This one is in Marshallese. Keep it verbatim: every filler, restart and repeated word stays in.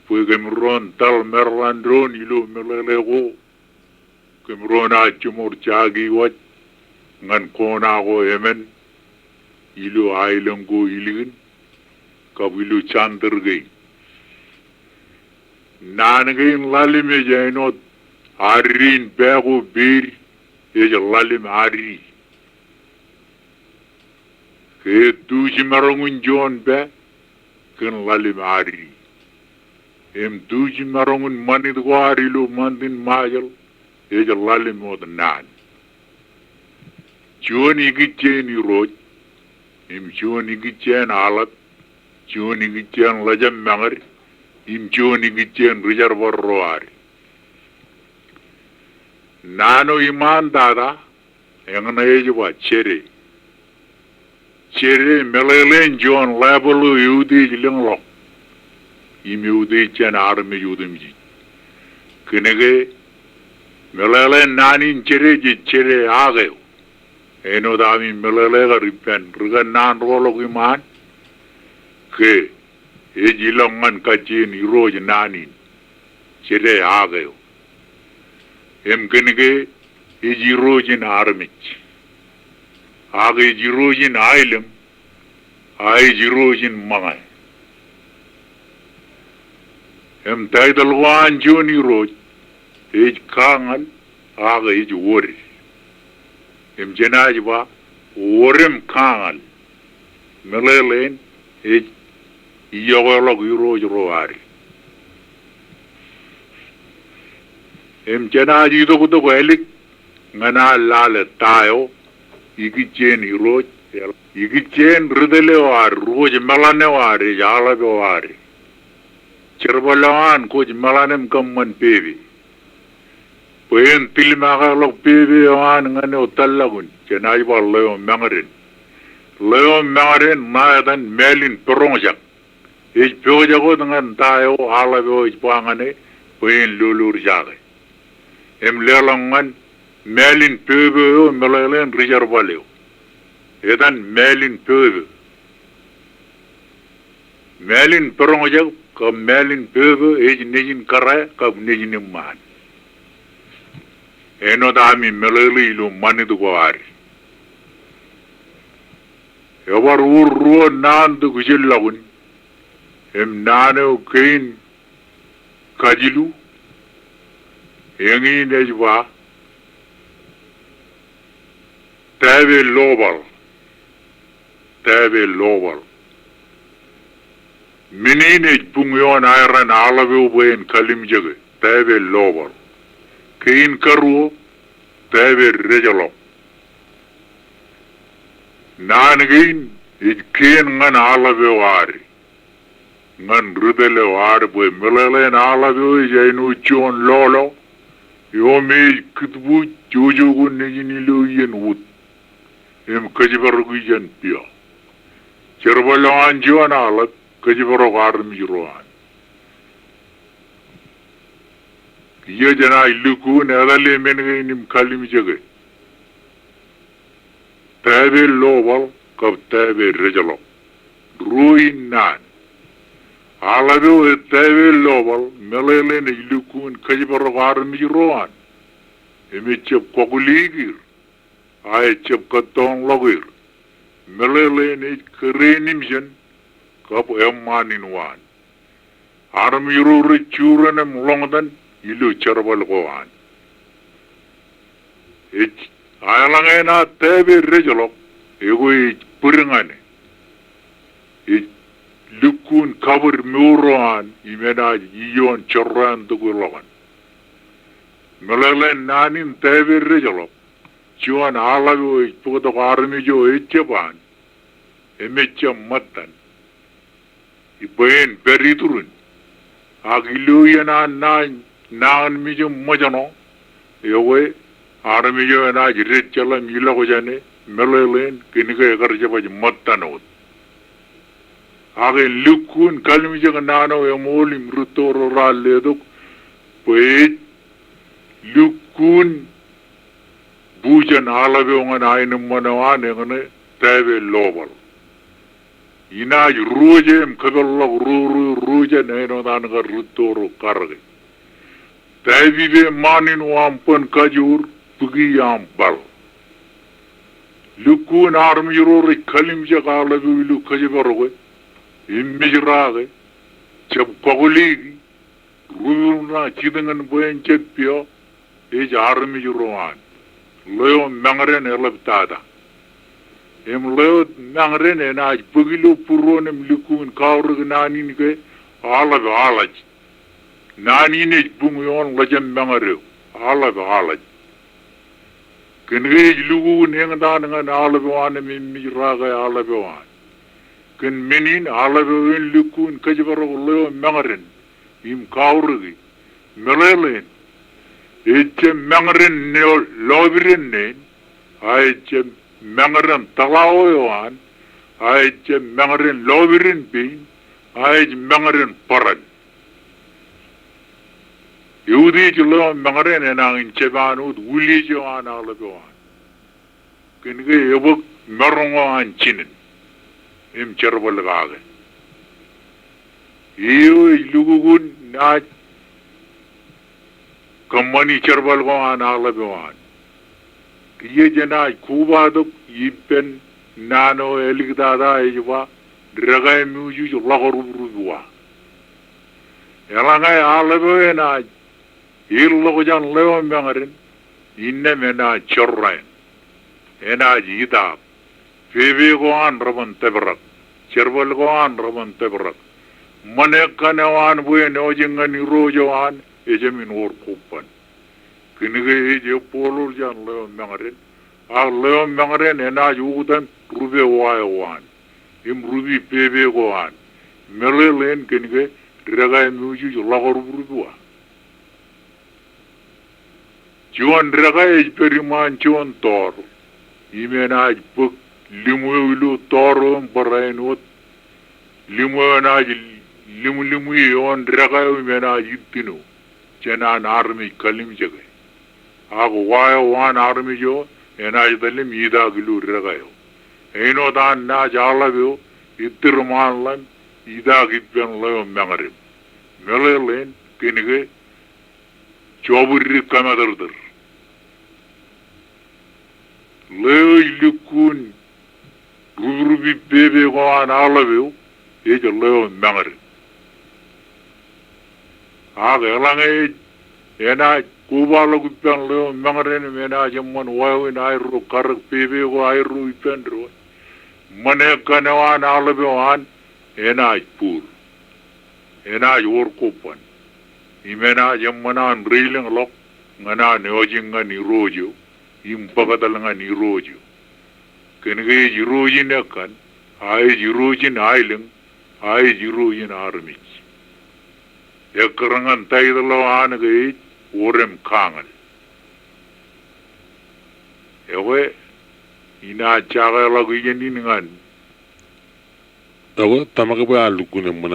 Bwe kōmro en taḷ meḷeḷein doon ilo meḷeḷe ko, kōmro en aō jiṃor jaki waj ñan kona ko emān ilo aelōñ ko ilikin kab ilo center kein. Naan kein ḷalem ej āinwōt ad in pā ko pād ej ḷalem ad. Ke tuj maroñ in juon pā kōn ḷalem ad. Im tuj maroñ in ṃanit ko ad ilo ṃantin Ṃajeḷ ej ḷalem wōt naan. Juon ikijjien irooj, im juon ikijjien aḷap, juon ikijjien ḷōjab meñe, im juon ikijjien rijerbal ro ad. Naan eo iṃaan tata, eñṇe ej ba jede. Jede meḷeḷein juon level eo eutiej lōñḷọk im eutiej jān armej otemjej. Kōnke meḷeḷein naan in jede jej jede ak eo. Āinwōt ami meḷeḷe kar ippān ri kōnnaan roḷọk iṃaan ke ej ilọk ñan kajjien irooj naan in. Jede ak eo. Im kōnke ej irooj in armej. Ak ej irooj in aelōñ. A ej irooj in ṃōñā. Im taitōḷ ko an juon irooj ej kañal ak ej wōd. Im jenaaj ba wōd im kañal. Meḷeḷein ej iọkweḷọk irooj ro ad. Im jenaaj itoktok ālik ñan aō lale ta eo ikijjien irooj, ikijjien ri tōl eo ad, ri kwōj meḷan eo ad, ej aḷap eo ad. Jerbal eo an kwōj meḷan im kōṃṃan pepe. Bwe en tilmaakeḷọk pepe eo an ñan eo tōllọkun, jenaaj ba ḷeo meñe. Ḷeo meñe ṇa etan mālin būroñjak. Ej pojak wōt ñan ta eo aḷap eo ej ba ñan e bwe en lolorjake. Im leḷọk ñan mālin pepe eo meḷeḷein rijerbal eo. Etan mālin pepe. Mālin būroñjak kab mālin pepe ej nejin kōrā kab nejin eṃṃaan. Āinwōt ami meḷeḷe ilo ṃanit ko ad. Ebar wōr ruo naan tok ijellọkun. Im naan eo kein kajilu, eñin ej ba, tāpe lobar. Tāpe lobar. Men in ej buñ ioon aeran aḷap eo bwe en kalimjeke. Tāpe lobar. Kein karuo, tāpe dejeḷọk. Naan kein ej kien ñan aḷap eo ad. Ñan ri tōl eo ad bwe meḷeḷein aḷap eo ej āinwōt juon lolo eo me ej kitbuuj jojo ko nejin ilo iien wūt im kōjparok ijin pio. Jerbal eo an juon aḷap kōjparok armej ro an. Kiiō jenaaj lukkuun etale men kein im kalimjeke. Tāpe lobar kab tāpe dejeḷọk. Ruo in naan. Aḷap eo ej tāpe lobar, meḷeḷein ej lukkuun kōjparok armej ro an. Im ejjab kọkliik er. A ejjab kōttoonḷọk er. Meḷeḷein ej kōrā in im jān kab eṃṃaan in waan. Armej ro rej juren im ḷoñtan ilo jerbal ko an. Ej aeḷaññe enaaj tāpe dejeḷọk, ekwe ej bōd ñan e. Ej lukkuun kabōd mour ro an im enaaj ioon jorrāān tokwe ḷọkān. Meḷeḷein naan in tāpe dejeḷọk, juon aḷap eo ej bōktok armej eo ejjab an, im ejjab ṃōttan. Bwe en pād iturin. Ak ilo iien an nañinmej im ṃōjṇọ, ekwe armej eo enaaj dejjeḷ im ilọk jān e, meḷeḷein kōnke ekar jab ej ṃōttan wōt. Ak en lukkuun kalimjek naan eo eṃool im rūtto ro raar letok, bwe ej lukkuun bujen aḷap eo ñan aenōṃṃan eo an eñṇe tāpe lobar. Inaaj ruo jān im kōpeḷḷọk ro ro ro jān āinwōt an kar rūtto ro karōke. Taipipe ṃaan in eo aṃ bōn kajoor, bōki aṃ bar. Lukkuun armej ro rej kalimjek aḷap eo ilo kōjparok eo, im mejrake, jab kọkleiki, ruo ro ṇa jitōñin bwe en jab pio, ej armej ro an. Ḷeo mañōren eḷaptata. Im ḷeo mañōren enaaj bōk ilo būruon im lukkuun kaorōk naan in ke aḷap eo aḷaj. Naan in ej buñ ioon ḷōjam mañōr eo, aḷap eo aḷaj. Kōn ke ej lukkuun eñtaan ñan aḷap eo an im mejrake aḷap eo an. Kōn men in aḷap eo en lukkuun kōjparok ḷeo mañōren im kaorōki. Meḷeḷein, ejjab mañōren lọpiden neen, a ejjab mañōren tōḷaō eo an, a ejjab mañōren lọpiden pein, a ej mañōren bōran. Eutiej ḷeo mañōren enañin jepaan wōt uliej eo an aḷap eo an. Kōn ke ebōk maroñ eo an jinen im jerbal kake. Eo ej lukkuun naaj kōṃṃani jerbal ko an aḷap eo an. Kiiō jenaaj kobatok ippān naan eo āliktata ej ba, dekaemeujuj ḷọkọruprup wa. Eḷaññe aḷap eo enaaj ilọk jān ḷeo mañōren, innām enaaj jorrāān. Enaaj itaak. Pepe ko an reban tōprak. Jerbal ko an reban tōprak. Ṃōṇe kaṇe eo an bwe en ejjeḷọk ñan Irooj eo an, ejāmin wōr kobban. Kōn ke ej ebboḷoḷ jān ḷeo mañōren. Ak ḷeo mañōren enaaj oktak rupe wa eo an im rupe pepe ko an. Meḷeḷein kōn ke dekaemeujuj ḷọkọruprup wa. Juon deka ej pād iṃaan juon tọọr. Im enaaj bōk liṃu eo ilo tọọr eo im barāinwōt. Liṃu eo enaaj liṃliṃwi eoon deka eo im enaaj ittino jān an armej kalimjeke. Ak wa eo an armej eo enaaj etal im itaak ilo deka eo. Āinwōt an naaj aḷap eo ittir ṃaan ḷaṃ itaak ippān ḷeo mañōrem. Meḷeḷein kōn ke jọbwiddik kōmatōrtōr. Ḷeo ej lukkuun ruprupi pepe ko an aḷap eo ej ḷeo mañōrem. Ak eḷaññe ej enaaj kobaḷọk ippān ḷeo mañōrem im enaaj eṃṃan wāween aerro karōk pepe ko aerro ippān doon. Ṃōṇe kaṇe eo an aḷap eo an enaaj bōd. Enaaj wōr kobban. Im enaaj eṃṃan an deilōñḷọk ñan an ejjeḷọk ñan Irooj eo im bōktak ñan Irooj eo. Kōn ke ej Irooj in ekkan, a ej Irooj in aelōñ, a ej Irooj in armej. Ekkar ñan taitōḷ eo an ke ej Wōr im Kañal. Ekwe, inaaj jakeḷọk iien in ñan. Ekwe, tōmak bwe ear lukkuun eṃṃan